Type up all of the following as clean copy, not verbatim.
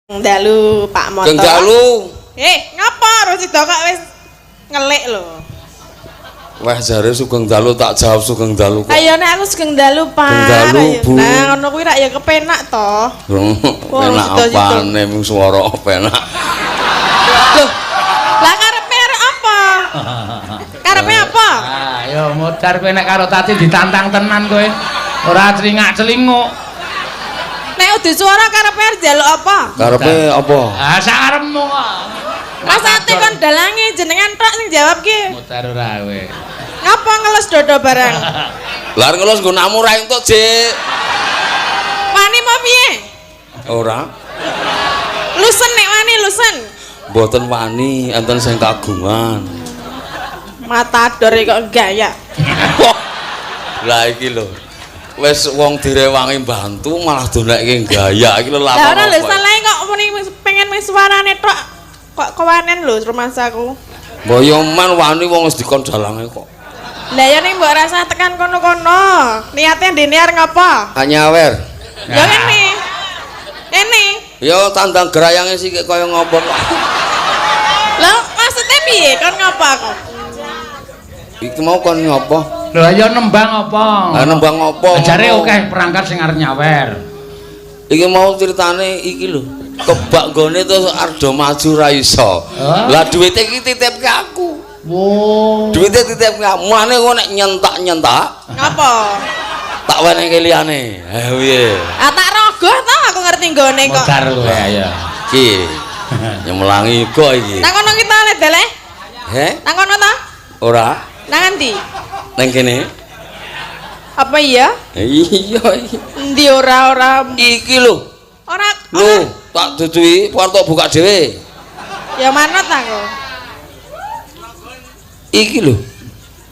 Dalu Pak Moto. Geng dalu. Eh, ngapa Rosida kok wis ngelik lho? Wah, jare sugeng dalu tak jawab sugeng dalu kok. Ayo nek aku sugeng dalu, Pak. Sugeng dalu, Ayo. Bu. Nah, ngono kuwi rak ya kepenak to. Wah, Penak sida-sida. apane mung swara penak. Loh. Lah karepe arek apa? Karepe apa? Ah, yo modar kowe nek karo Tati ditantang tenan kowe. Ora celingak-celinguk. Nek udu suara karepe arep njaluk apa? Karepe apa? Ah, sakarepmu kok. Mas Ati kon dalange jenengan tok sing jawab ki. Modar ora kowe. Ngapa ngelus dodo barang? Lah ngelus nggonamu ra entuk, Dik. Wani mau piye? Ora. Lusen nek wani lusen. Mboten wani, enten sing kagungan. Matador kok gaya. Wah. Lah iki lho. Wis wong direwangi bantu malah donekke gaya iki lho Lah lakon. ora lho apa. salahe kok muni pengen wis suarane tok. Kok kewanen lho rumangsaku. Mbok yo men wani wong wis dikon dalange kok. Lah ya ning mbok rasa tekan kono-kono. Niate ndene arep ngapa? Nyawer. Ya kene. Kene. Ya tandang gerayange sik kaya ngopo kok. Lah maksudnya piye? Kon ngapa aku? Iki mau kon ngopo? Lho ayo nembang apa? Lah nembang ngopo? Jare akeh perangkat sing arep nyawer. Iki mau ceritane iki lho. Kebak nggone terus ardo maju ra iso. Hah? Lah duwite iki titipke aku. Wo. Duwite titipke aku. Mulane kok nek nyentak-nyentak Ngapa? tak wenehke liyane. Eh piye? Ah tak rogoh to aku ngerti nggone kok. Modar kowe ayo. Iki nyemelangi kok iki. Nang kono kita le deleh. Heh? Nang kono ta? Ora. Nang endi? Nang kene. Apa iya? Iya iki. Endi ora ora Iki lho. ora Lho, tak duduhi arep tak buka dhewe. Ya manut aku. Iki lho.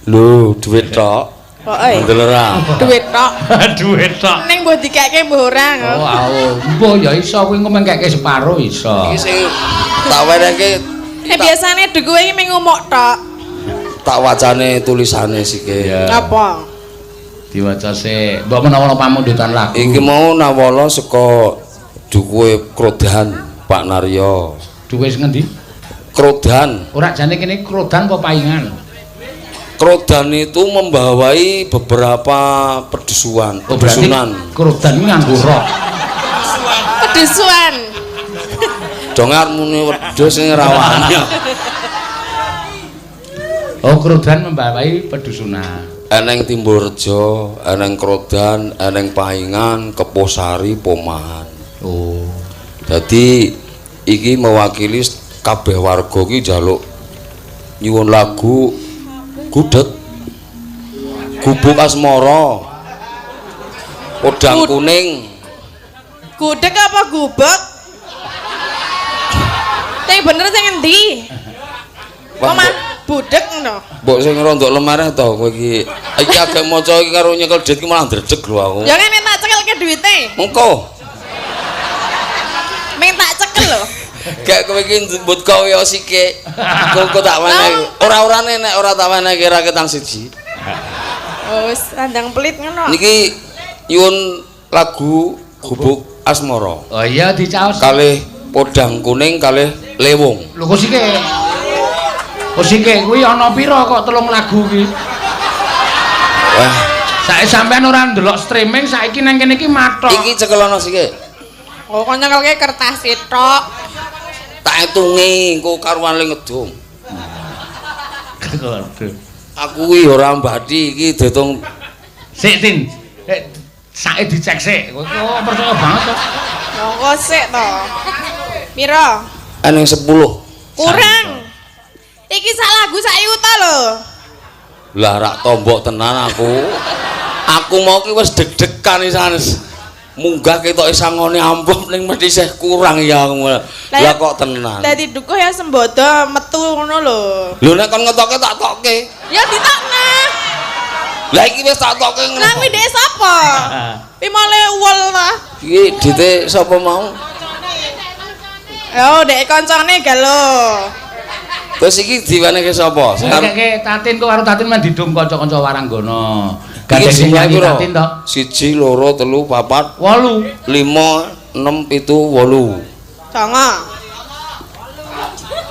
Lho, duit tok. Pokoke Ndelok ora. duit tok. Duit tok. Ning mbok dikeke mbok ora. Oh, awo. Mbok ya iso kuwi engko mengkeke separo iso. Iki sing tak wenehke Nek biasane duwe iki mung ngumuk tok. tak wacane tulisane sike. Iya. Apa? Diwaca sik. Mbok menawa ana pamundutan lagu. Iki mau nawala saka dukuhe Krodan Pak Naryo. Duwe sing ngendi? Krodan. Ora jane kene krodan apa paingan? Krodan itu membawai beberapa pedusuan, Oh, berarti pedusunan. Krodan kuwi nganggo rok. Pedusuan. Dongar muni wedhus sing rawani. Oh, krodan membawai pedusunan. Eneng Timbulrejo, eneng Krodan, eneng Pahingan, Keposari, Pomahan. Oh. Dadi iki mewakili kabeh warga iki njaluk nyuwun lagu Gudeg. Gubuk Asmara. Podang Kuning. Gudeg apa gubek? Sing bener sing endi? Wah, Omah budeg ngono. Mbok sing rondok lemareh to kowe iki. Iki agek maca iki karo nyekel dit iki malah ndredeg lho aku. Ya kene tak cekelke duwite. Mengko. Ming tak cekel lho. Kayak kowe iki njemput kowe ya sike. Engko tak wenehi. Ora-orane nek ora tak wenehi ra ketang siji. Oh, wis randang pelit ngono. Niki nyuwun lagu Gubuk Asmara. Oh iya dicaos. Kalih Podang Kuning kalih Lewung. Lho kok sike? Kok sike kuwi ana pira kok telung lagu kuwi? Wah, Saiki sampean ora ndelok streaming saiki nang kene iki mathok. iki cekelono sike. Oh, kon nyekelke kertas tok. Tak hitungi engko karuan le ngedum. Waduh. Aku kuwi ora mbati iki diitung Sik Tin. Saiki dicek sik. Kowe kok percaya banget to. Monggo sik to. Piro? eneng 10. Kurang. Iki sak lagu sak yuta lho. Lah rak tombok tenan aku. Aku mau ki wis deg-degan isan. Munggah ketoke sangone amplop ning mesti isih kurang ya aku. Lah kok tenan. Dadi dukuh ya sembodo metu ngono lho. Lho nek kon ngetoke tak tokke. Ya ditokne. Lah iki wis tak tokke ngono. Lah kuwi dhek sapa? Pimole uwel ta. Iki dite sapa mau? Oh, dhek koncone galo. Terus iki diwenehke sapa? Sing arep Keke Tatin kok karo Tatin men didum kanca-kanca waranggana. iki Gandeng sing jumlahe nyanyi piro? Tatin to. 1 2 3 4 8. 5 6 7 8. Songo.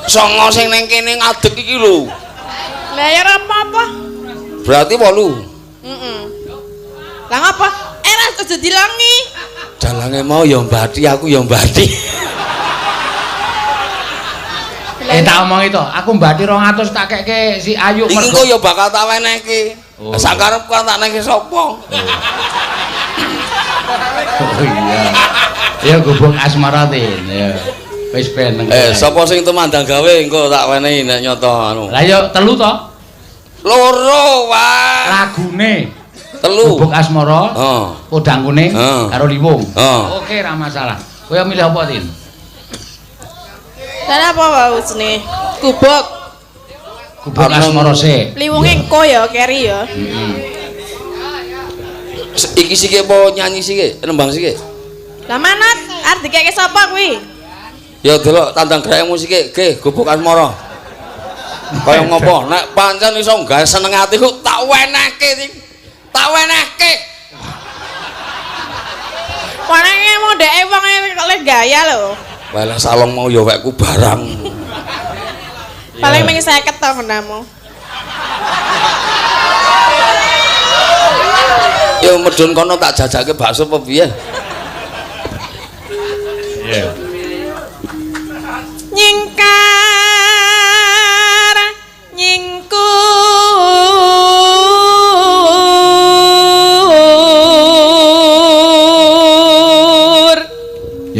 Songo sing neng kene ngadeg iki lho. Lah ya ora apa-apa. Berarti 8. Heeh. Lah ngapa? Eh ra aja dilangi. Dalange mau ya mbati, aku ya mbati. Eh tak omongi to, aku mbati 200 tak kekke si Ayu Iki engko ya bakal tak wenehke. Oh. Sakarepku tak nehke sapa? Oh iya. Ya gubuk asmara tin ya. Wis ben. Sapa sing tumandang gawe engko tak wenehi nek nyoto anu. Lah ya 3 to. Loro wae. Lagune 3. Gubuk asmara. Heeh. Podang kuning karo liwung. Heeh. Oke, ra masalah. Kowe milih apa, Tin? Lah apa wae jenenge? Gubuk. Gubuk asmara sik. Liwunge engko ya keri ya. Heeh. Iki sike apa nyanyi sike? Nembang sike? Lah manut arep dikeke sapa kuwi? Ya delok tandang grake musike, ge Gubuk Asmara. Kaya ngopo? Nek pancen iso gawe seneng atiku tak wenehke, Ting. Tak wenehke. Wenehke mung ndeke wong kok le gaya lho. Walah salong mau ya wekku barang. Paling mung 50 to menamu. Ya medun kono tak jajake bakso apa piye? Iya. Nyingkar nyingkur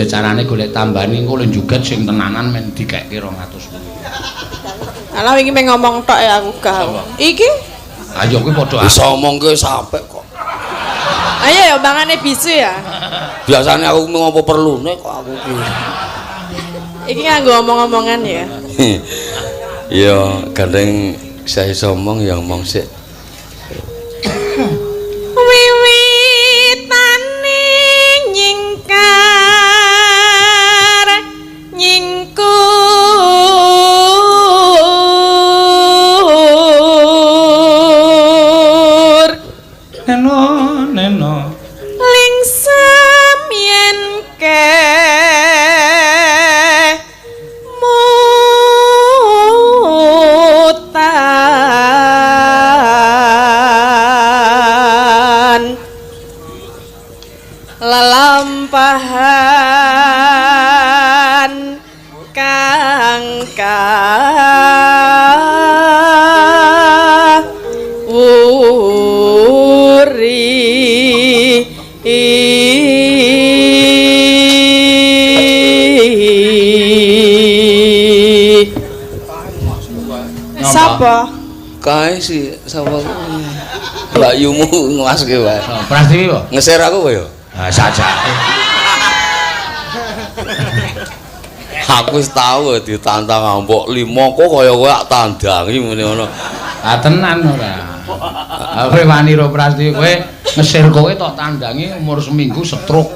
Ya carane golek tambani engko lho joget sing tenanan men dikeke 200 kuwi. Alah wingi meng ngomong tok ya aku gak. Iki ayo kuwi padha iso omongke sampe kok. Ayo ya bangane bisu ya. Biasane aku ngopo perlune kok aku ki. Iki nganggo omong-omongan ya. Iya, gandeng saya iso omong ya omong sik. Wiwitane nyingkar nyingkur neno neno lingsem yen ke mutan lelampahan kang kawuri. Sapa? Kae si sapa? Mbak Yumu nglaske wae. Prastiwi po? Ngeser aku apa ya? Ah sajake. Aku wis tau ditantang ambok 5 kok kaya kowe tak tandangi muni ngono. Ah tenan ora. Ah kowe wani ro Prastiwi kowe ngesir kowe tok tandangi umur seminggu stroke.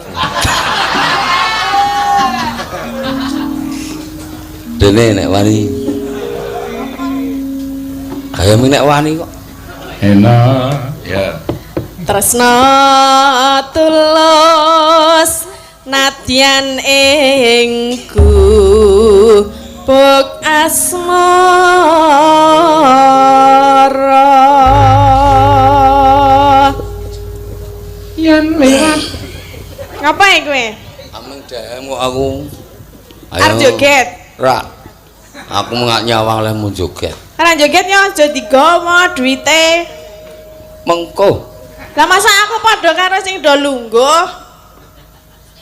Dene nek wani. Kaya nek wani kok. Enak. Ya. Tresna tulus nadyan ing gubuk asmara. Yen lewat. Ngapain kowe? Ameng dehem kok aku. Arep joget. Ra. Aku mengak nyawang lehmu joget. Arep joget yo aja digawa duwite. Mengko. Lah masa aku padha karo sing do lungguh?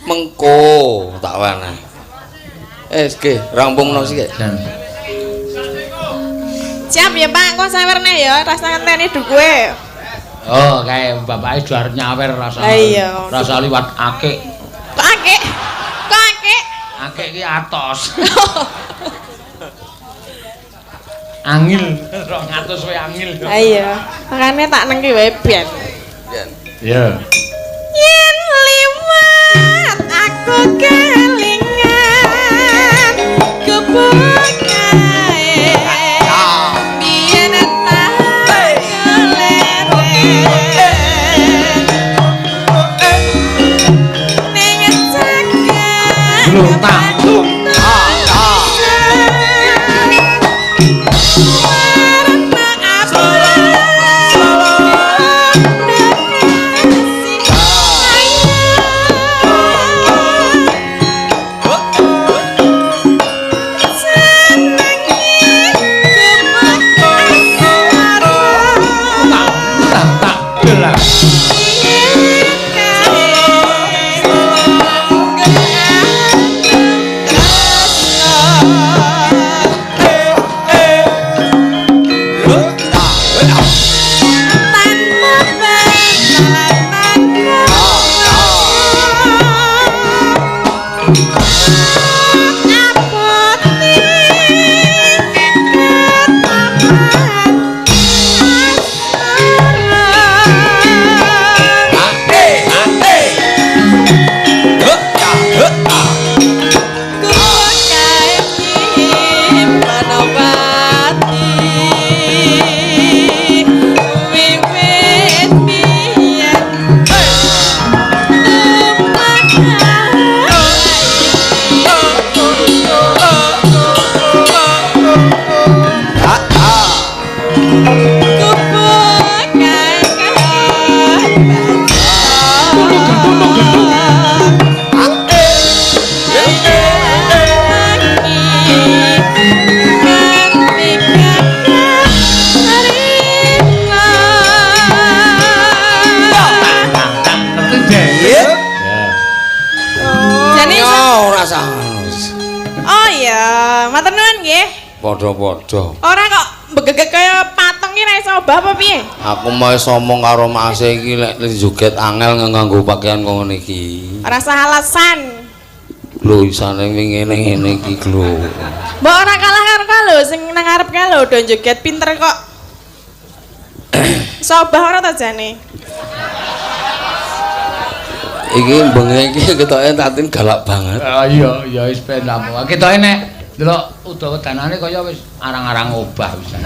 Mengko tak weneh. Ge rampungno sik. Siap ya, Pak. Engko sawer neh ya, rasa ngenteni duwe. Oh, kae bapake do arep nyawer rasa. Iya. Rasa liwat akik. Kok akik? Kok akik? Akik ki atos. Angil 200 wae angil. Ha iya. Makane tak nengki wae ben. Ben. Iya. Yen liwat aku kelingan gubuk kae. Biyen tak leren. Ning cekek. Lho, tak. iya, matur nuwun nggih. Padha-padha. Ora kok mbegegeg kaya patung ki ra iso obah apa piye? Aku mau iso omong karo Mase iki lek joget angel nganggo pakaian kok ngene iki. Ora usah alasan. Lho isane ngene-ngene iki lho. Mbok ora kalah karo kae lho sing nang ngarep kae lho do joget pinter kok. Iso obah ora ta jane? Iki bengi iki ketoke Tatin galak banget. Ah iya, ya wis ben rampung. Ketoke nek delok uda-udanane kaya wis arang-arang obah wisan.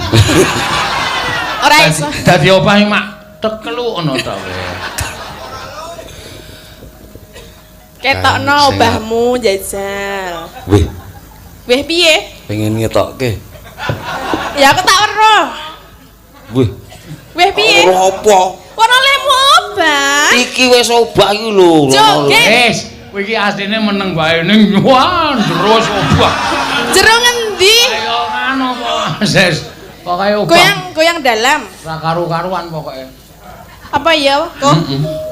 Ora iso. Dadi obah mak tekeluk ngono ta kowe. Ketokno obahmu jajal. Wih. Wih piye? Pengen ngetokke. Ya aku tak weruh. Wih. Wih piye? Weruh apa? Ora lemu obah. Iki wis obah iki lho. Joget. Wis, kowe iki asline meneng wae ning wah jero wis obah. Jero ngendi? Ayo ngono kok. Wis pokoke obah. Goyang-goyang dalam. Ora karu-karuan pokoke. Apa ya, kok?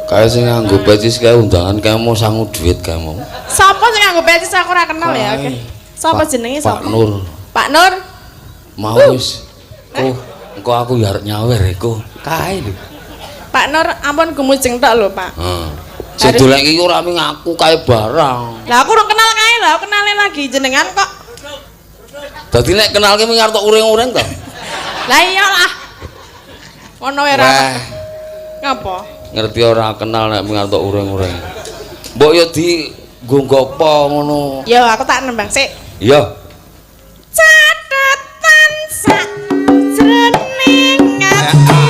Kae sing nganggo pecis kae undangan kae mau sangu duit kae mau. Sapa sing nganggo pecis aku ora kenal ya, oke. Sapa jenenge sapa? Pak Nur. Pak Nur. Mau wis. Oh, engko aku ya arep nyawer iku. Kae lho. Pak Nur ampun gumujeng tok lho, Pak. Heeh. Sing dolek iki ora mung aku kae barang. Lah aku urung kenal kae lho, aku kenale lagi jenengan kok. Dadi nek kenal ki mung arep tok uring-uring to. Lah iyalah. Ngono wae ora. Ngapa? Ngerti ora kenal nek mung arep tok uring-uring. Mbok yo di nggo ngopo ngono. Ya aku tak nembang sik. Iya. Catatan sak jroning ati.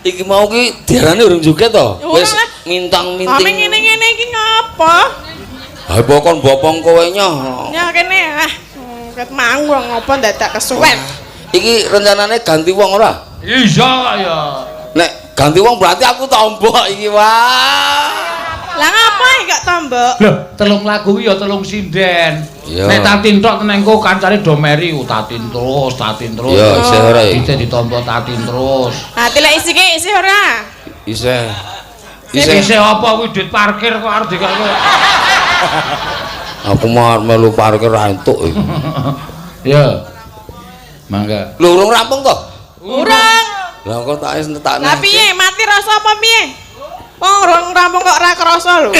Iki mau ki diarani urung joget to? Wis mintang-minting. Ame ngene-ngene iki ngapa? Ha pokon bopong kowe nyoh. Ya kene ah ket mau ngopo dadak kesuwen. Iki rencanane ganti wong ora? Iya kok ya. Nek ganti wong berarti aku tombok iki wah. Lah ngapa iki kok tombok? Lho, telung lagu ki ya telung sinden. Nek Tatin tok neng engko kancane do meri Tatin terus, Tatin terus. Iya, isih ora iki. Dite ditampa Tatin terus. Ha, tilek isi ki isih ora? Isih. Isih. Isih apa kuwi duit parkir kok arep dikake. Aku mau melu parkir ra entuk iki. Ya. Mangga. Lho urung rampung to? Urung. Lah kok tak wis netakne. Lah piye? Mati rasa apa piye? Wong urung rampung kok ora krasa lho.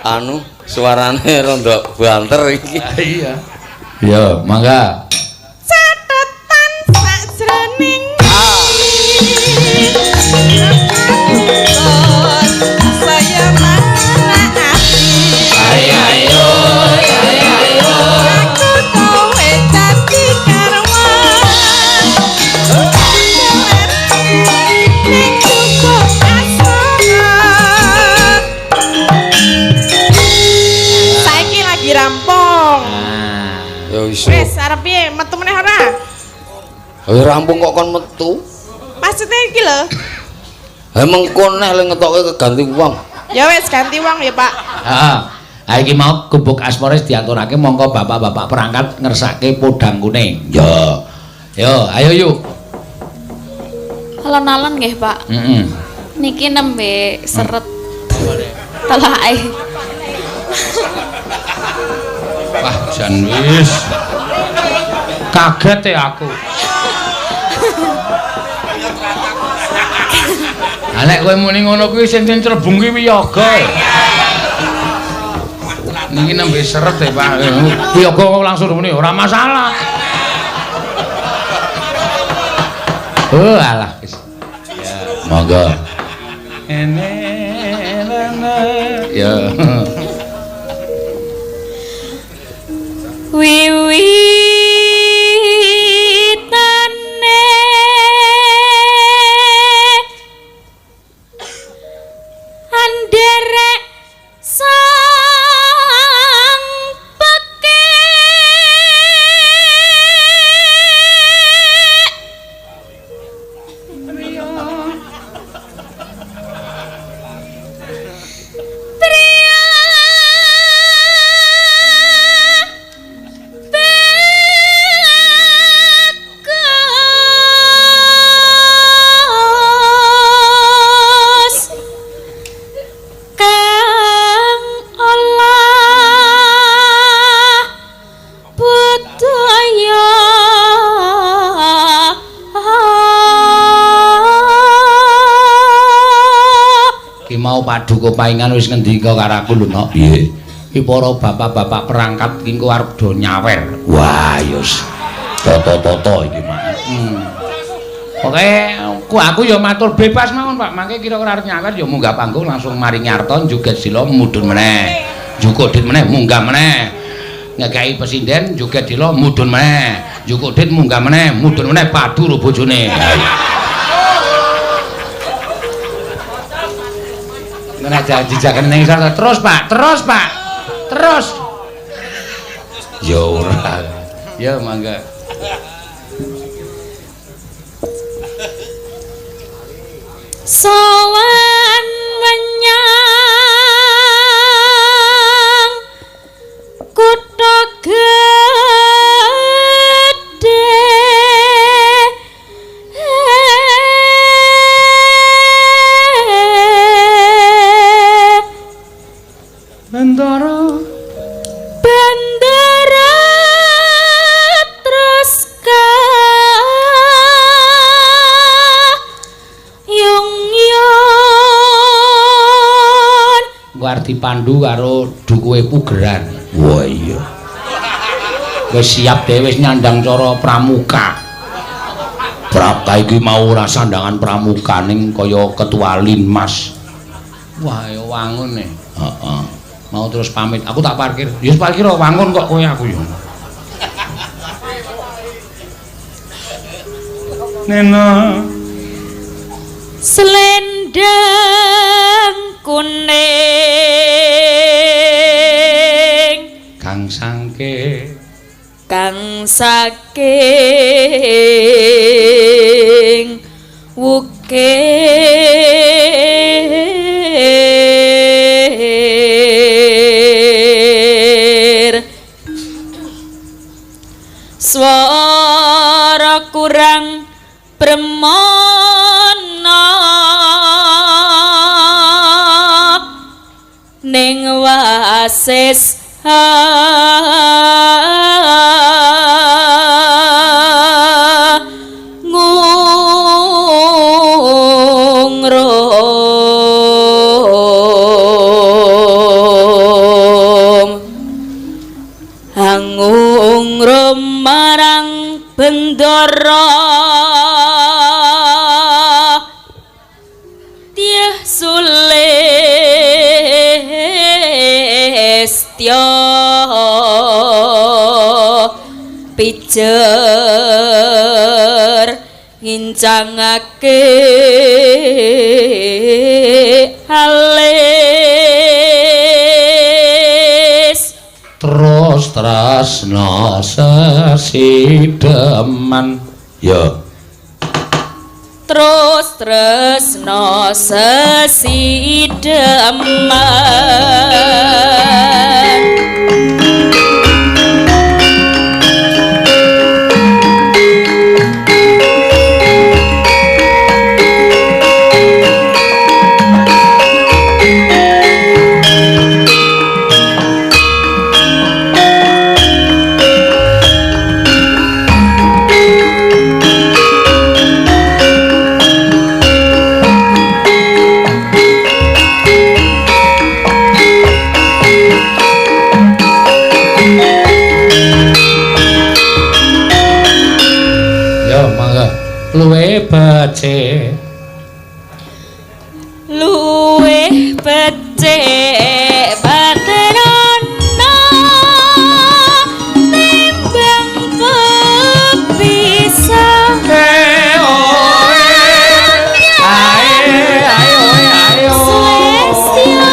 Anu suarane rada banter iki. Iya. Ya, mangga. Catetan sakjroning saya marah ati. Ayo ayo. Aku kowe dadi karwan. Ning cukup asmara. Saiki lagi rampung. Ya iso. Wis arep piye? Metu meneh ora? Ya rampung kok kon metu. Maksudnya iki lho. Ha mengko neh le ngetoke keganti wong. Ya wis ganti wong ya, Pak. Heeh. Ha iki mau gubuk asmara wis diaturake mongko bapak-bapak perangkat ngersake podang kuning. Ya. Yo, ayo yuk. Alon-alon nggih, Pak. Heeh. Niki nembe seret. Telake. Wah, jan wis. Kaget ya aku. Ha nek kowe muni ngono kuwi sing sing crebung kuwi wiyaga. Niki nembe seret ya, Pak. Wiyaga kok langsung muni ora masalah. Oh, alah wis. Ya, monggo. Ene ya. Wiwitane anderek sang pekek pria bagus kang olah budaya. Ki mau paduka paingan wis ngendika karo aku lho, Nok. Piye? Ki para bapak-bapak perangkat ki engko arep do nyawer. Wah, ya wis toto-toto iki mah. Pokoke aku ya matur bebas mawon, Pak. Mangke kira-kira arep nyawer ya munggah panggung langsung maringi arta joget sila mudhun meneh. Njukuk dit meneh munggah meneh. Ngekeki pesinden joget sila mudhun meneh. Njukuk dit munggah meneh, mudhun meneh padu ro bojone. Nek janji jangan ning isor terus, Pak. Terus, Pak. Terus. Ya ora. Ya mangga. Sowan menyang kutha gedhe Bendara Bendara terus kayung yon. Engko arep dipandu karo dukuhe Pugeran. Wah iya. Wis siap dhewe wis nyandang cara pramuka. Prapta iki mau ora sandangan pramuka ning kaya ketua Linmas. Wah, ya wangun e. Heeh. Mau terus pamit, aku tak parkir. Ya parkir wangun kok kowe aku ya. Nena selendang kuning kang sangke kang saking wukir swara kurang premana ning wasis ngungrum. Marang bendara Dyah Sulistya pijer ngincangake alis terus tresna sesideman ya terus tresna sesideman. Ya mangga luwe becik luwih becik batenana timbang pepisah. Sulistya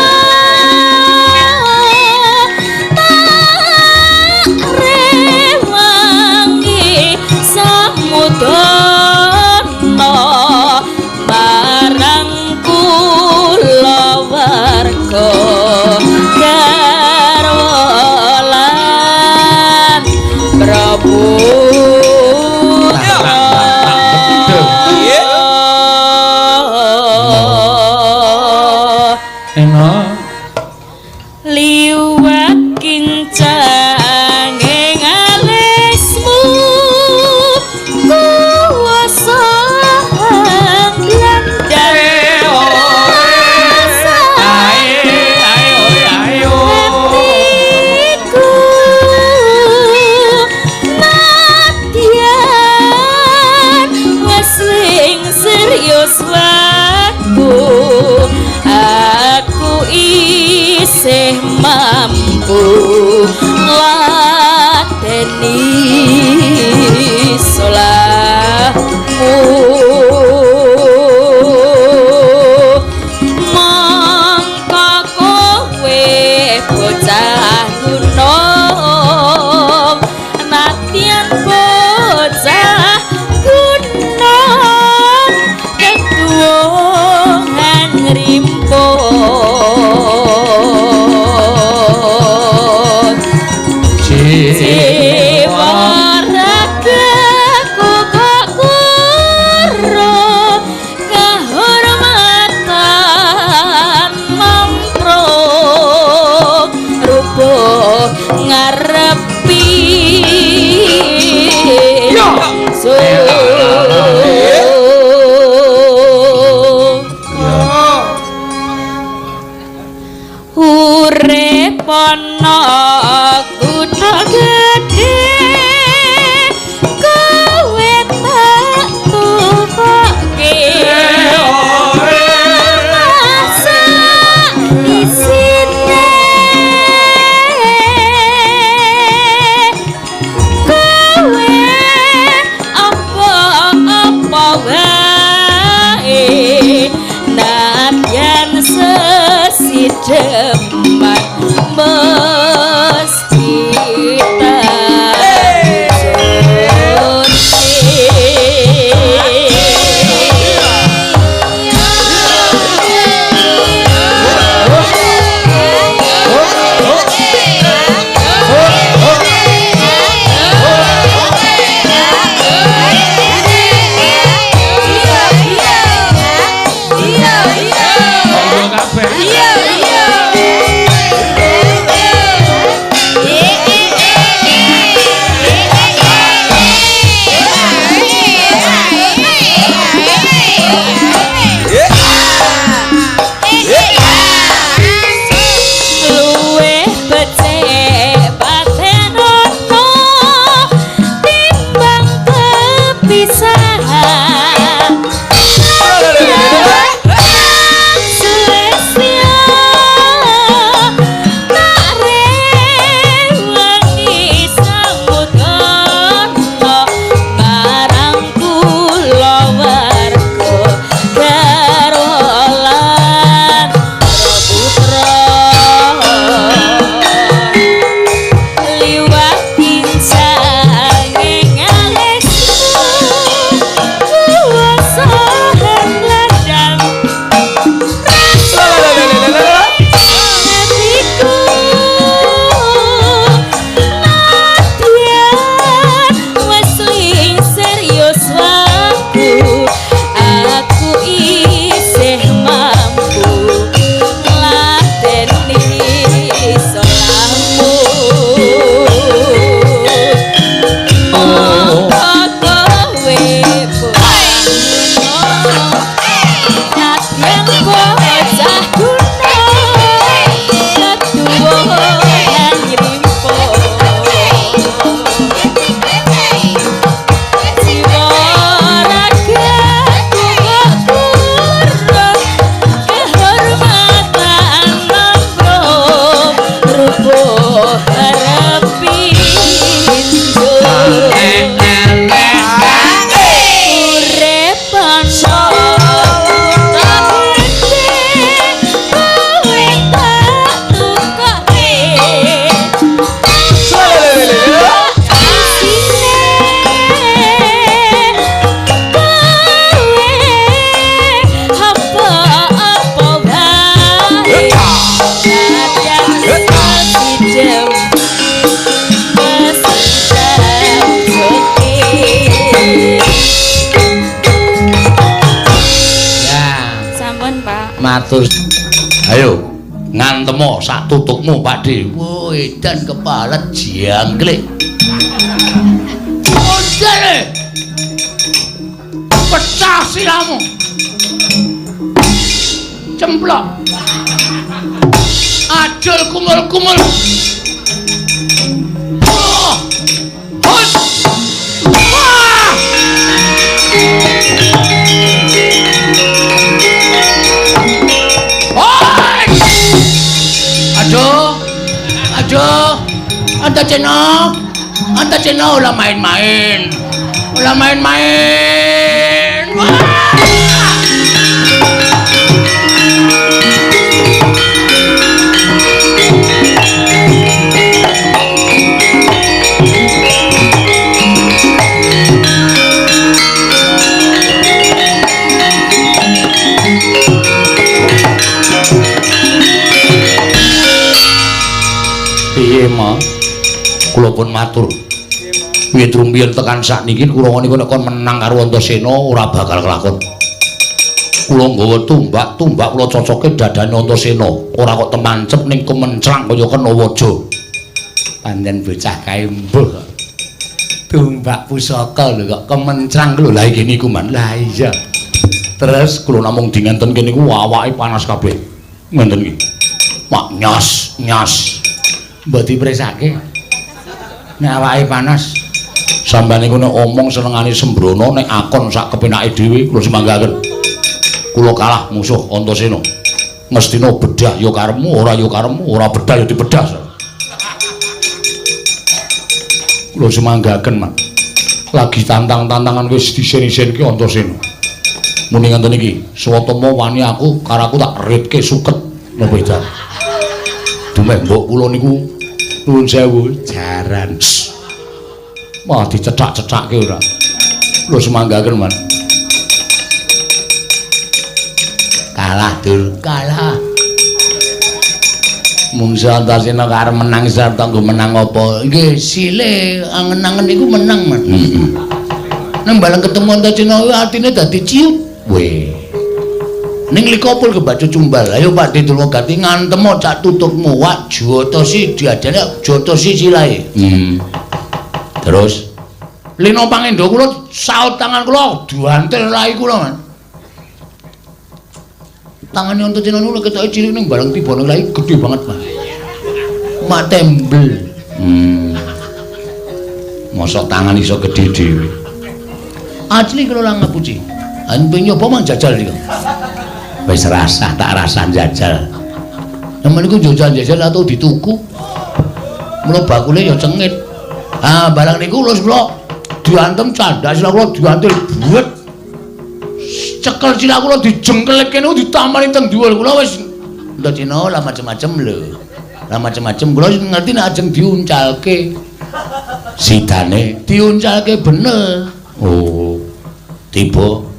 tak rewangi samudana marang kulawarga garwa lan Prabu. Eno Liwat kincange alismu kuwasa glandang hatiku nadyan wes serius waku aku isih mampu ngladeni salahmu mongko kowe bocah gunung nadyan bocah gunung ketuwungan ngrimpun jiwa ragaku kok kuro kahormatan mempro rubuh ngarepi urip ana kutha gedhe kowe tak tukoke masak isine kowe apa-apa wae nadyan sesideman mesti tak kabeh Luwih becik patenono Ngantemo sak tutukmu, Pakde. Wo, edan kepalet jangklik. Ondele. Pecah siramu. Cemplok. Ajul kumul-kumul. Oh. Hus. Wah. Oi. Aduh. Aduh. Antasena. Antasena ulah main-main. Ulah main-main. Wah. Piye, Ma? Kula pun matur. Wiwit rumiyin tekan sakniki Kurawa niku nek kon menang karo Antasena ora bakal kelakon. Kula nggawa tumbak, tumbak kula cocoke dadane Antasena, ora kok temancep ning kemencrang kaya kena waja. Pancen bocah kae mbuh. Tumbak pusaka lho kok kemencrang lho. Lah iki niku, Man. Lah iya. Terus kula namung dingentenke niku awake panas kabeh. Ngenten iki. Mak nyas, nyas. Mbok dipresake. Nek awake panas, sampeyan niku nek omong senengane sembrono, nek akon sak kepenake dhewe kula semanggaken. Kula kalah musuh Antasena. Mestina bedah ya karepmu, ora ya karepmu, ora bedah ya dibedah. Kula semanggaken, Mas. Lagi tantang-tantangan wis disen-isenke Antasena. Muni ngenten iki, swatama wani aku karo aku tak ritke suket napa edan. Dumeh mbok kula niku nuwun sewu jaran. Wah dicethak-cethake ora. Kula semanggaken, Man. Kalah, Dur, kalah. Mungsa Antasena karep menang sarta nggo menang apa? Nggih, sile angen-angen niku menang, Man. Heeh. Nang bareng ketemu Antasena kuwi atine dadi ciut. Weh. Ning likopul kebacut cumbal. Ayo Pak Durmagati ngantemo cak tutupmu. Wak jotosi diadane jotosi silahe. Terus Lino Pangendo kula saut tangan kula diantil rai kula, Man. Tangane Antasena niku ketoke cilik ning bareng tiba ning rai gedhe banget, Mas. Mak tembel. Mosok tangan iso gedhe dhewe. Asli kula lang ngapusi. An pengen nyoba mang jajal niku. Wis rasah tak rasah jajal. Nemen niku jajal-jajal atau dituku. Mula bakule ya cengit. Ah, barang niku lus kula diantem candak sila kula diantil buet. Cekel sila kula dijengkelke niku ditampani teng dhuwur kula wis Antasena lah macem-macem lho. Lah macem-macem kula ngerti nek ajeng diuncalke. Sidane diuncalke bener. Oh. Tiba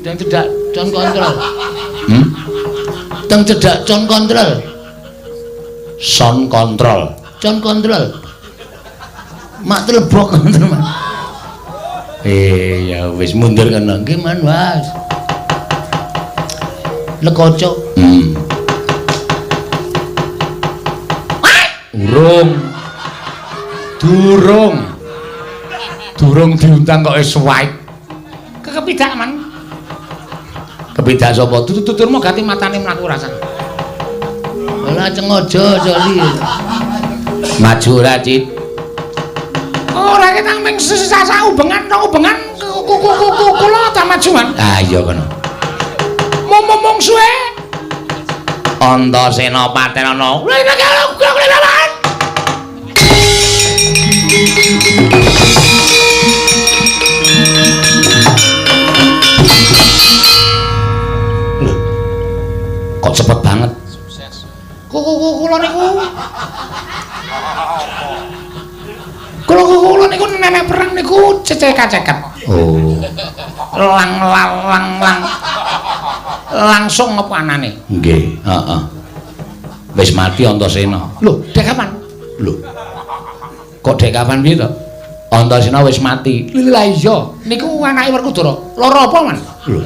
teng cedhak con kontrol. Teng cedhak con kontrol. Son kontrol. Con kontrol. Mak telebok ngoten, Mas. Ya wis mundur kena nggih, Man, Mas. Lekoco. Urung. Durung. Durung diundang kok wis suwait. Kekepidak, Man. Kepidak sapa? Tutur Durmagati matane mlaku rasane. Ora cengojo joli. Maju ora, Cit? Ora ketang ming sesasa ubengan rong ubengan kula ta majuan. Ah iya kono. Mung-mung suwe. Antasena patenana. Lho. Kok cepet banget? Sukses. Kula niku. Kula niku nenek perang niku cecek-cecek. Oh. Lang lang lang lang. Langsung apa anane? Nggih, heeh. Wis mati Antasena. Lho, dek kapan? Lho. Kok dek kapan piye to? Antasena wis mati. Lha iya, niku anake Werkudara. Lara apa, Man? Lho.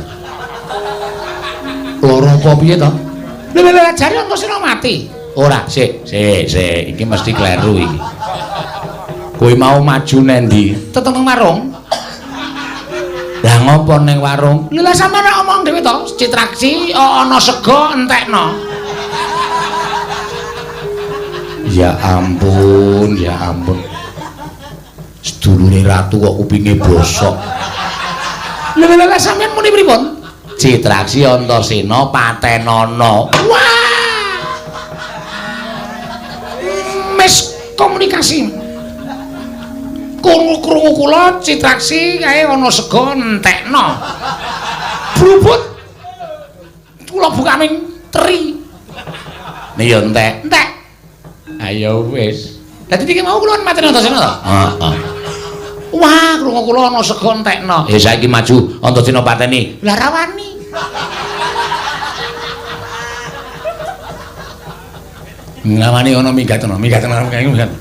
Lara apa piye to? Lha lha jare Antasena mati. Ora, sik, sik, sik, iki mesti kleru iki. Kowe mau maju nendi? Tetep nang warung. Lah ngopo ning warung? Lha sampeyan nek omong dhewe to, Citraksi ana sega entekno. Ya ampun, ya ampun. Sedulure ratu kok kupinge bosok. Lha lha lha sampeyan muni pripun? Citraksi Antasena patenana. Wah. Miskomunikasi. Krungu-krungu kula Citraksi kae ana sega entekno. Brubut. Kula buka ming teri. Nih ya entek. Entek. Ayo wis. Dadi iki mau kula mateni Antasena to? Heeh. Wah, krungu kula ana sega entekno. Eh saiki maju Antasena pateni. Lah rawani. Ngawani ana minggat ana, minggat ana, minggat.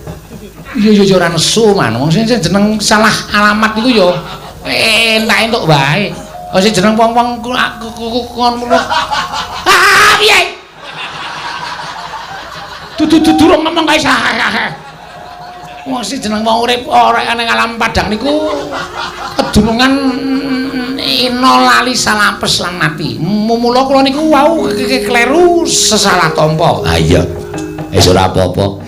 Iya iya ora nesu man. Wong sing jeneng salah alamat iku ya entak entuk wae. Wong sing jeneng wong-wong kon ngono. Ah, piye? Dudu durung ngomong kae sah. Wong sing jeneng wong urip ora ning alam padang niku kedunungan ina lali salapes lan mati. Mula kula niku wau kleru sesalah tampa. Ha iya. Wis ora apa-apa.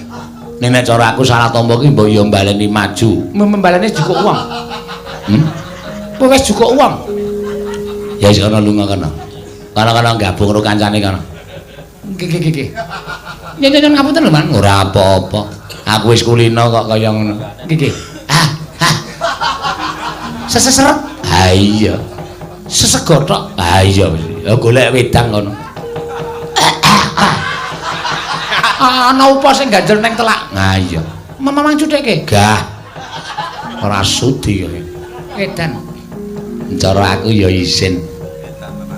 Ning nek cara aku salah tampa ki mbok yo mbaleni maju. Mbaleni jukuk wong. Kowe wis jukuk wong. Ya wis ana lunga kono. Kono-kono gabung karo kancane kono. Nggih nggih nggih. Nyen ngapunten lho, Man. Ora apa-apa. Aku wis kulino kok kaya ngono. Nggih nggih. Ah, ah. Seseseret. Ha iya. Sesegothok. Ha iya wis. Ya golek wedang kono. Ana upa sing ganjel ning telak. Ha iya. Mamang cutheke? Gah. Ora sudi kowe. Edan. Cara aku ya isin.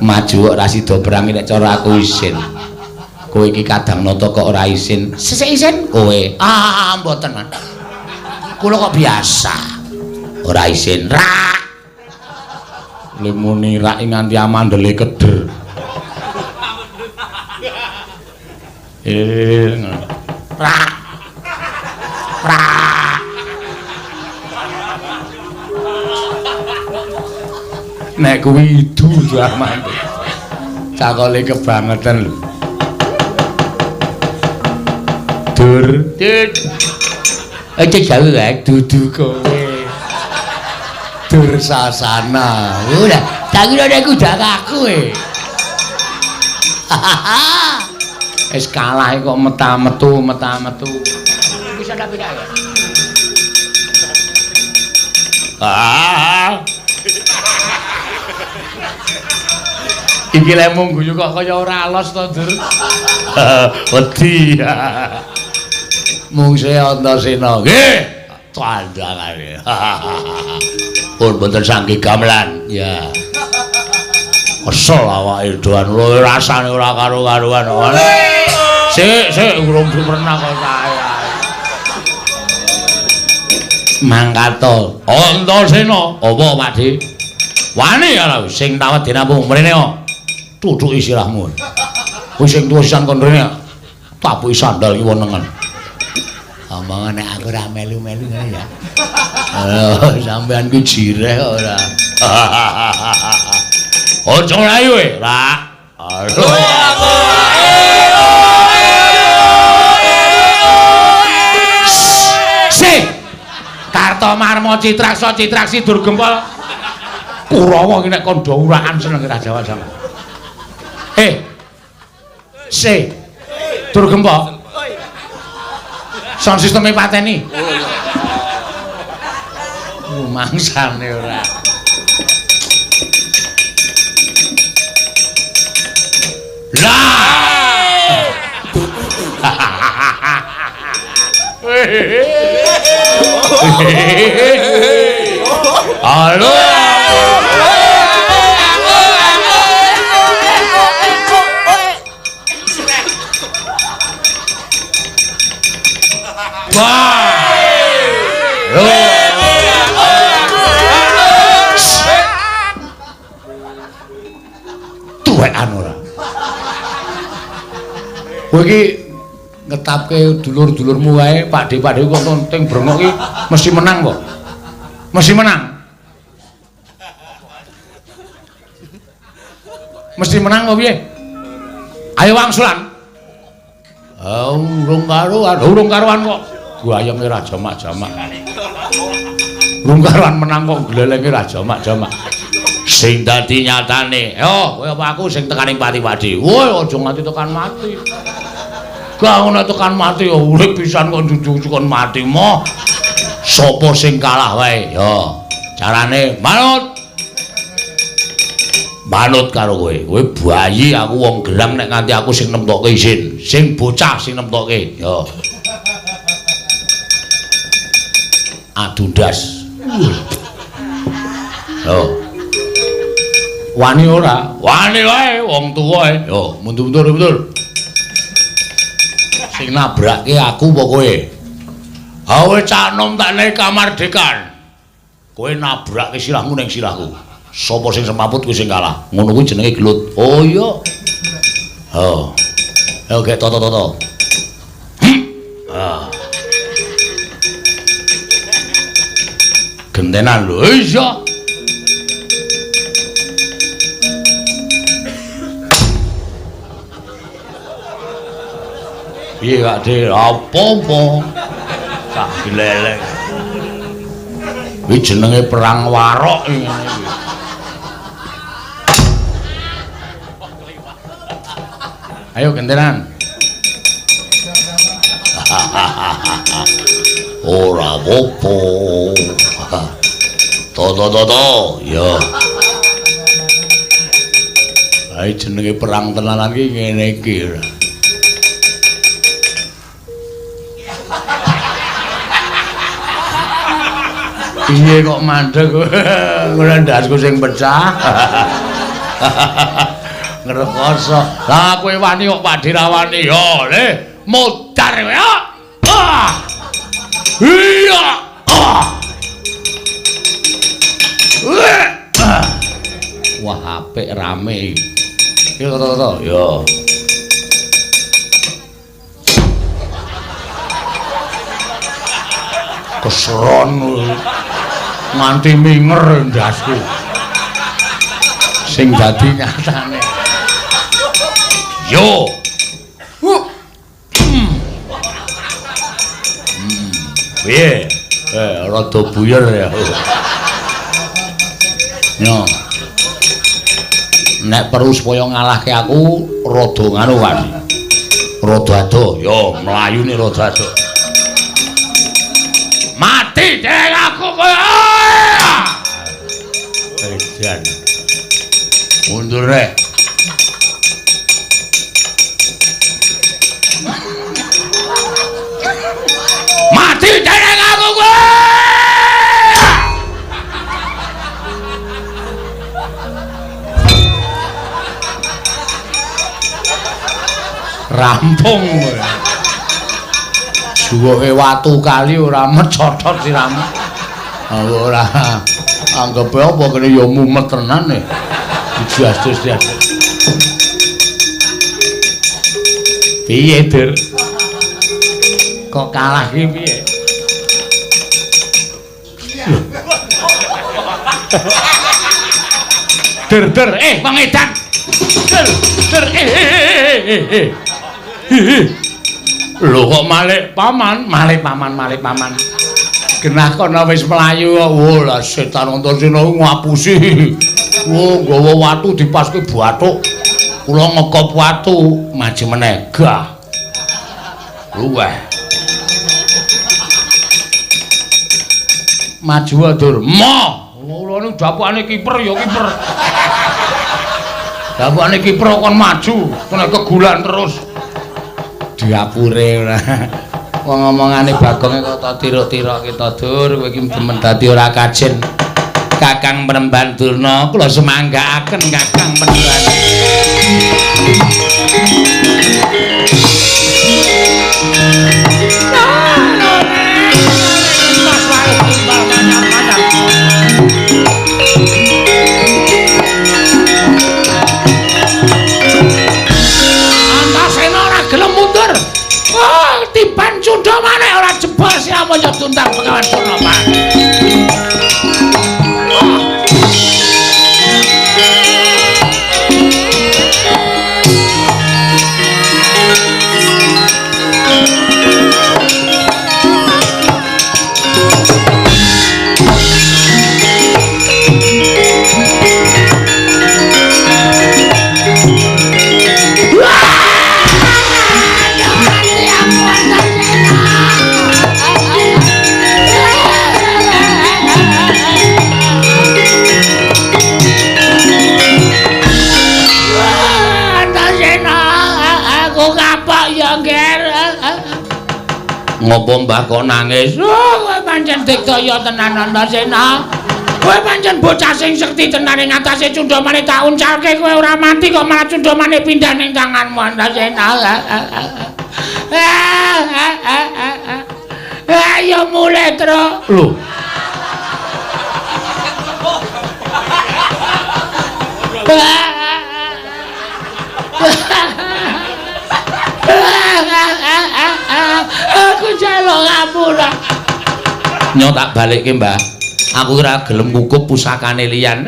Maju kok ora sida perang nek cara aku isin. Kowe iki kadang nata kok ora isin. Sesek isin? Kowe. Ah, mboten, Man. Kula kok biasa. Ora isin. Rak. Lemune rak nganti amandele keder. Rak. Rak. Nek kuwi idu jaman. Cakole kebangetan lho. Dur. Dut. Aja jauh wae dudu kowe. Dursasana. Ora, tak kira nek kudu aku e. Wis kalah kok meta-metu, meta-metu. Bisa tak beda ya? Ah. Iki lek mung guyu kok kaya ora los to, Dur. Wedi. Mung saya Antasena. Nggih. Tandangane. Pun mboten sangge gamelan. Ya. Kesel awake doan lho rasane ora karo-karuan. Sik, sik urung pernah kok saya. Mangkato. Antasena, apa Pakde? Wani ora sing tawet dinampung mrene kok. Tutuki sirahmu. Kuwi sing tuwa sisan kon rene. Tapuki sandal kiwa nengen. Omongan nek aku ora melu-melu ngono ya. Oh, sampean ku jireh ora. Aja mlayu e, Rak. Aduh. Sih. Kartomarma Citraksa Citraksi Durgempol. Kurawa iki nek kandha urakan seneng ra Jawa sama. Eh. Si. Durgempol. Sound sisteme pateni. Mangsane ora. Lah. Halo. Wah. Tuwekan ora. Kowe iki ngetapke dulur-dulurmu wae, Pakde-pakde kok teng brengok iki mesti menang kok. Mesti menang. Mesti menang kok piye? Ayo wangsulan. Ah, urung karuan, urung karuan kok. Gayenge ra jamak-jamak. Urung karuan menang kok glelenge ra jamak-jamak. Sing dadi nyatane, yo kowe apa aku sing tekaning pati-pati. Woi, aja nganti tekan mati. Gak ngono tekan mati ya urip pisan kok njujung kon mati moh. Sopo sing kalah wae? Yo, carane manut. Manut karo kowe. Kowe bayi, aku wong gerang nek nganti aku sing nemtokke isin. Sing bocah sing nemtokke. Yo. Adu ndas. Yo. Wani ora? Wani wae wong tuwa e. Yo, mundur-mundur. Sing nabrake aku apa kowe? Awe cah nom tak nek kamardikan. Kowe nabrake sirahmu ning sirahku. Sapa sing semaput kuwi sing kalah. Ngono kuwi jenenge gelut. Oh iya. Oh. Ayo gek toto-toto. Ah. Gentenan lho. Iya. Piye Kak De? Apa-apa. Sak gleleng. Kuwi jenenge perang warok ngene iki. Ayo gentenan. Ora apa-apa. To. Ya. Ae jenenge perang tenanan iki ngene iki. Piye kok mandeg? Ngono ndasku sing pecah. Ngrekoso. Lah kowe wani kok Pakde ra wani. Yo, le, modar kowe. Ah. Iya. Ah. Wah, apik rame iki. Yo to. Yo. Keseron nganti minger ndasku. Sing dadi nyatane. Yo. Piye? Rada buyer ya. Yo. Nek perlu supaya ngalahke aku rada nganu kan. Rada adoh, yo mlayune rada adoh. Mati dek aku kowe. Edan. Mundur rek. Mati dek aku kowe. Rampung kowe. Juwoke watu kali ora mecotot siramu. Ora anggepe apa kene ya mumet tenan e. Dijas-jas. Piye, Dur? Kok kalah ki piye? Dur, wong edan. Dur, eh. Lho kok malik paman, malik paman. Genah kono wis mlayu kok. Wo lah setan Antasena ngapusi. Wo nggawa watu dipaske bathuk. Kula ngekop watu maju meneh. Gah. Luweh. Maju Dur. Moh. Kula niku dapukane kiper ya kiper. Dapukane kiper kon maju, kena kegulan terus. Diapure ora. Wong omongane Bagonge kok ta tirok-tirokke ta Dur, kowe iki demen dadi ora kajen. Kakang Penemban Durna, kula semanggaaken Kakang Penemban. Antasena ora gelem. Amunca tuntang Begawan Durna. Ngopo Mbah kok nangis? Oh, kowe pancen digdaya tenan Antasena. Kowe pancen bocah sing sekti tenan ing atase Cundamane tak uncalke kowe ora mati kok malah Cundamane pindah ning tanganmu Antasena. Ayo mulih, Tru. Lho. Aku njaluk ngapura. Nyo tak balikke, Mbah. Aku ora gelem ngukup pusakane liyan.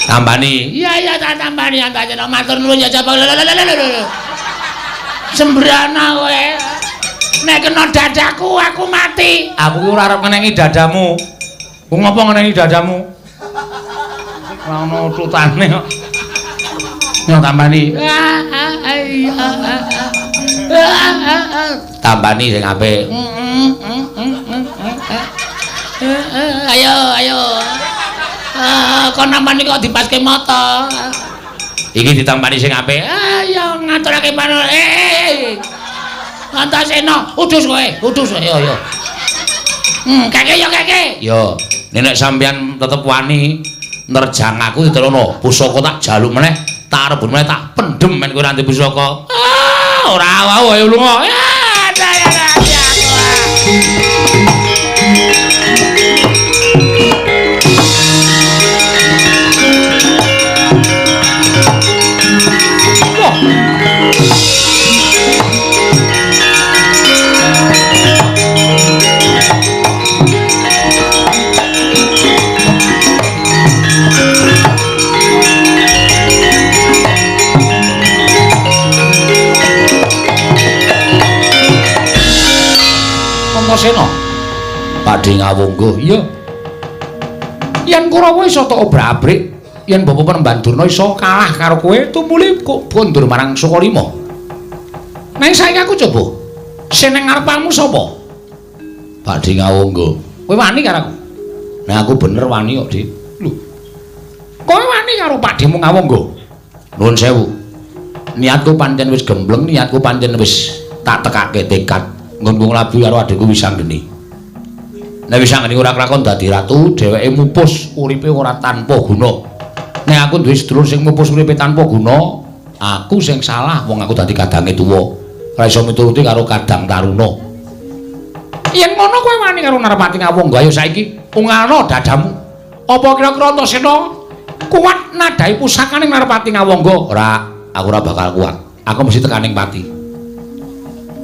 Tambani. Iya iya tak tambani Antasena. Matur nuwun ya Jabang. Sembrana kowe. Nek kena dadaku aku mati. Aku ki ora arep ngenengi dadamu. Ku ngopo ngenengi dadamu? Ora ono tutane kok. Nyo tambani. Tambani sing apik. Ayo ayo. Kon nampani kok dipaske mata. Iki ditampani sing apik. Ayo ngaturake pano. Antasena, udus kowe, udus. Yo yo. Keke yo keke. Yo, nek sampeyan tetep wani nerjang aku diterono, pusaka tak jaluk meneh, tak rebut meneh, tak pendem men kowe ora ndek pusaka. Ah, ora wau ayo lunga. Antasena. Padhe ngawungguh. Iya. Yen Kurawa iso tok obrak-abrik, yen Bapak Penemban Durna iso kalah karo kowe, tumuli kok kondur marang Sukalima. Nanging saiki aku coba. Sing ning ngarepamu sapa? Padhe ngawungguh. Kowe wani karo aku? Nah aku bener wani kok, Dik. Lho. Kowe wani karo Pakdhemu Ngawungguh? Nuwun sewu. Niatku pancen wis gembleng, niatku pancen wis tak tekake tekad. Nggon nglabu karo adikku Wisanggeni. Nek Wisanggeni ora kelakon dadi ratu, dheweke mupus uripe ora tanpa guna. Nek aku duwe sedulur sing mupus uripe tanpa guna, aku sing salah wong aku dadi kadange tuwa. Ora iso mituruti karo kadang taruna. Yen ngono kowe wani karo Narpati Ngawangga, ayo saiki ungalno dadamu. Apa kira-kira Antasena kuat nadhahi pusakane Narpati Ngawangga? Ora, aku ora bakal kuat. Aku mesti tekaning pati.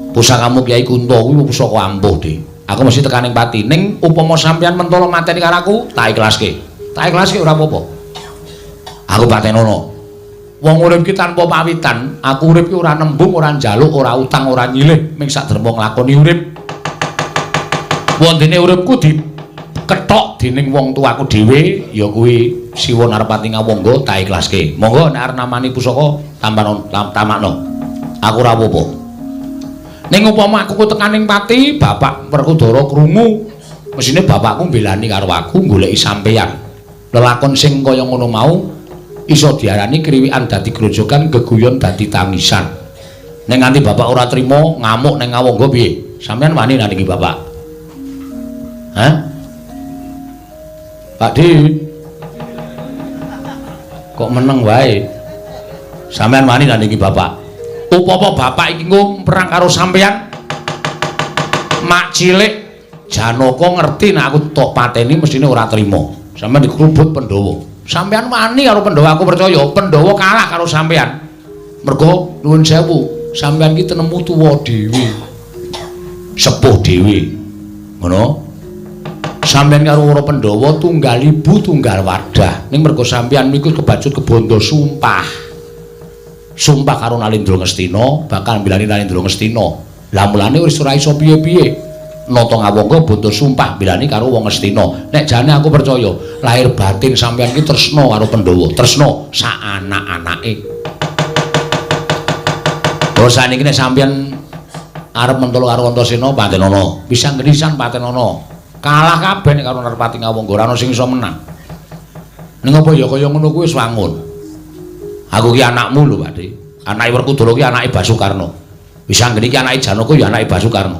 Pusakamu Kyai Kunto kuwi pusaka ampuh, Dik. Aku mesti tekaning pati. Ning upama sampeyan mentolo mateni karo aku, tak ikhlaske. Tak ikhlaske ora apa-apa. Aku patenono. Wong urip ki tanpa pawitan, aku urip ki ora nembung, ora njaluk, ora utang, ora nyilih, ming sak derma nglakoni urip. Wondene uripku dikethok dening wong tuaku dhewe, ya kuwi Siwa Narpati Ngawangga, tak ikhlaske. Monggo nek arep namani pusaka tampano tamakno. Aku ora apa-apa. Ning upama aku tekaning pati, Bapak Werkudara krungu. Mesine bapakku mbelani karo aku goleki sampeyan. Lelakon sing kaya ngono mau iso diarani kriwikan dadi grojogan, geguyon dadi tangisan. Nek nganti bapak ora trima ngamuk ning Ngawangga piye? Sampeyan wani nandingi bapak? Hah? Pak Di. Kok meneng wae? Sampeyan wani nandingi bapak? Upama bapak iki engko perang karo sampeyan, mak cilik Janaka ngerti nek aku tok pateni mestine ora trima. Sampeyan dikrubut Pandhawa. Sampeyan wani karo Pandhawa, aku percaya Pandhawa kalah karo sampeyan. Mergo nuwun sewu, sampeyan iki tenemu tuwa dhewe. Sepuh dhewe. Ngono. Sampeyan karo para Pandhawa tunggal ibu tunggal wadah. Ning mergo sampeyan niku kebacut kebondo sumpah. Sumpah karo Nalendra Ngastina, bakal mbilani Nalendra Ngastina. Lah mulane wis ora iso piye-piye. Nata Ngawangga bondo sumpah mbilani karo wong Ngastina. Nek jane aku percaya, lahir batin sampeyan ki tresna karo Pandhawa, tresna sak anak-anake. Oh saniki nek sampeyan arep mentolo karo Antasena patenana, bisa ngrisan patenana. Kalah kabeh nek karo Narpati Ngawangga, ora ana sing iso menang. Ning apa ya kaya ngono kuwi wis wangun. Aku ki anakmu lho, Pakde. Anake Werkudara ki anake Basukarna. Wisanggeni ki anake Janaka ya anake Basukarna.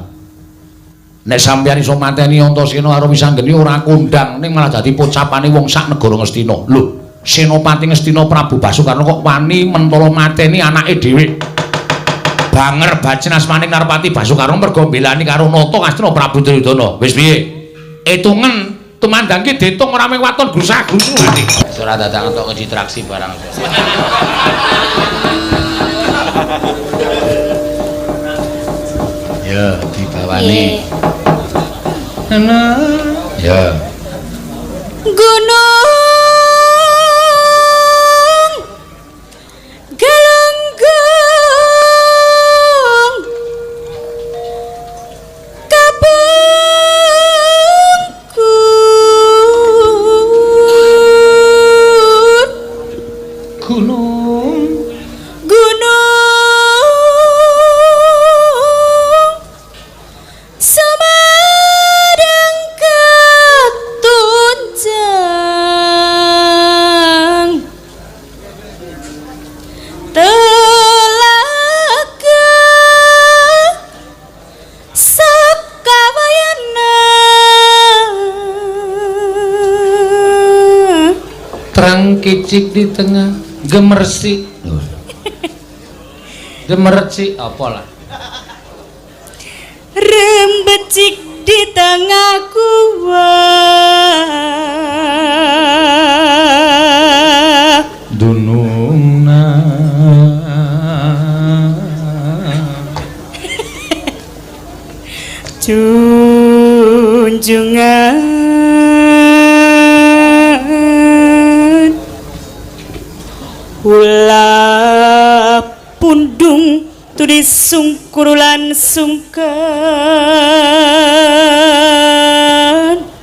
Nek sampeyan iso mateni Antasena karo Wisanggeni ora kondang, ning malah dadi pocapane wong sak negara Ngastina. Lho, Senopati Ngastina Prabu Basukarna kok wani mentolo mateni anake dhewe. Banger bacin asmaning Narpati Basukarna mergo mbelani karo Nata Ngastina Prabu Duryudana. Wis piye? Etungen tumandang ki diitung ora mung waton grusa-grusu ati. Ora dadak entuk kecitraksi barang. Ya, dibawani. Ya. Gunung Galunggung Kabungkur Gunung Gunung Semarang ketunjang Telaga Sakawayana terang kicik di tengah gemersik. Gemercik apa lah? Rembecik di tengah gua. Dunungna Junjungan Ula pundung tudi sungkurulan sungkan.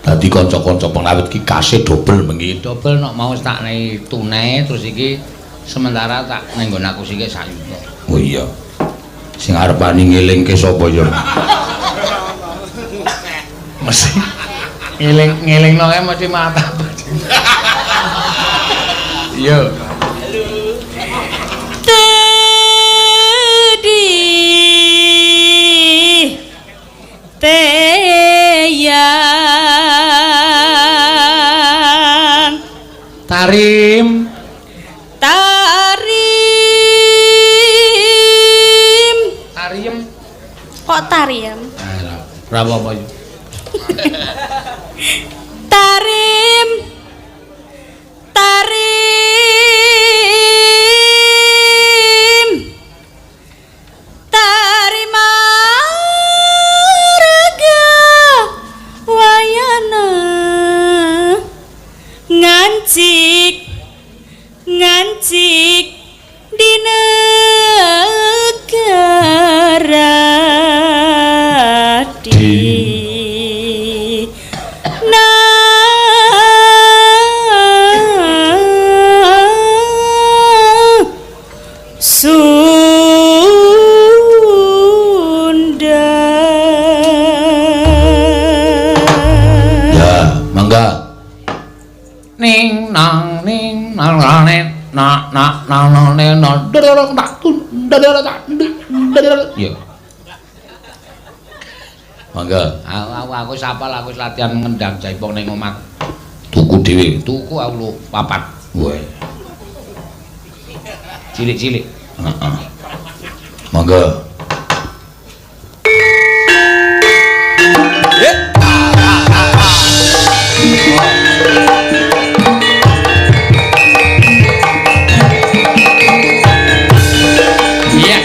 Dadi kanca-kanca pengrawit ki kase dobel mengi. Dobel nok mau tak nei tunai terus iki sementara tak ning nggon aku siki sak yuta. Oh iya. Sing arep wani ngelingke sapa ya? Mesti ngeling-ngelingno kae mesti mata. Iya. Tedi teyang Tarim tarim tariem. Kok tariem? Ora apa-apa yo. Tarim tarim tarima raga wayana ngancik ngancik di negara di Sunda. Ya, mangga. Ning nang ning nang nang na na na na na na Ya. Mangga. Aku sapal aku latihan ngendang jaipong ning omah. Tuku dhewe. Tuku aku lho papat. Weh. Cilik-cilik. Heeh. Mangga. Iya.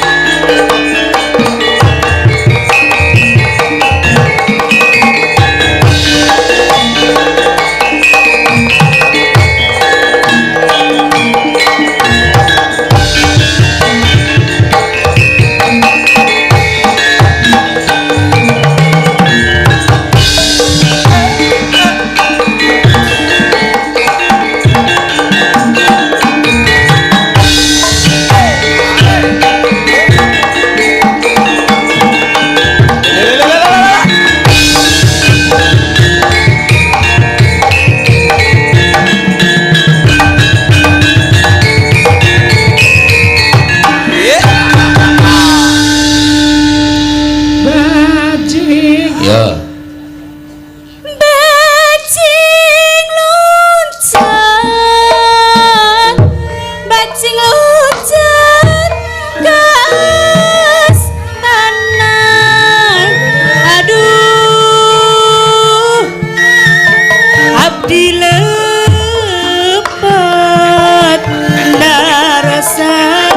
Ya. Bajing loncat, bajing loncat ke astana. Aduh, abdi lepat darasan.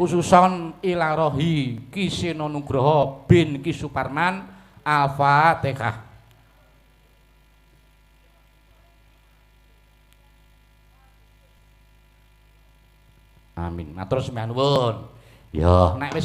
Khususon ilarohi Ki Seno Nugroho bin Ki Suparman. Al-Fatihah. Amin. Matur sembah nuwun. Ya, nek wis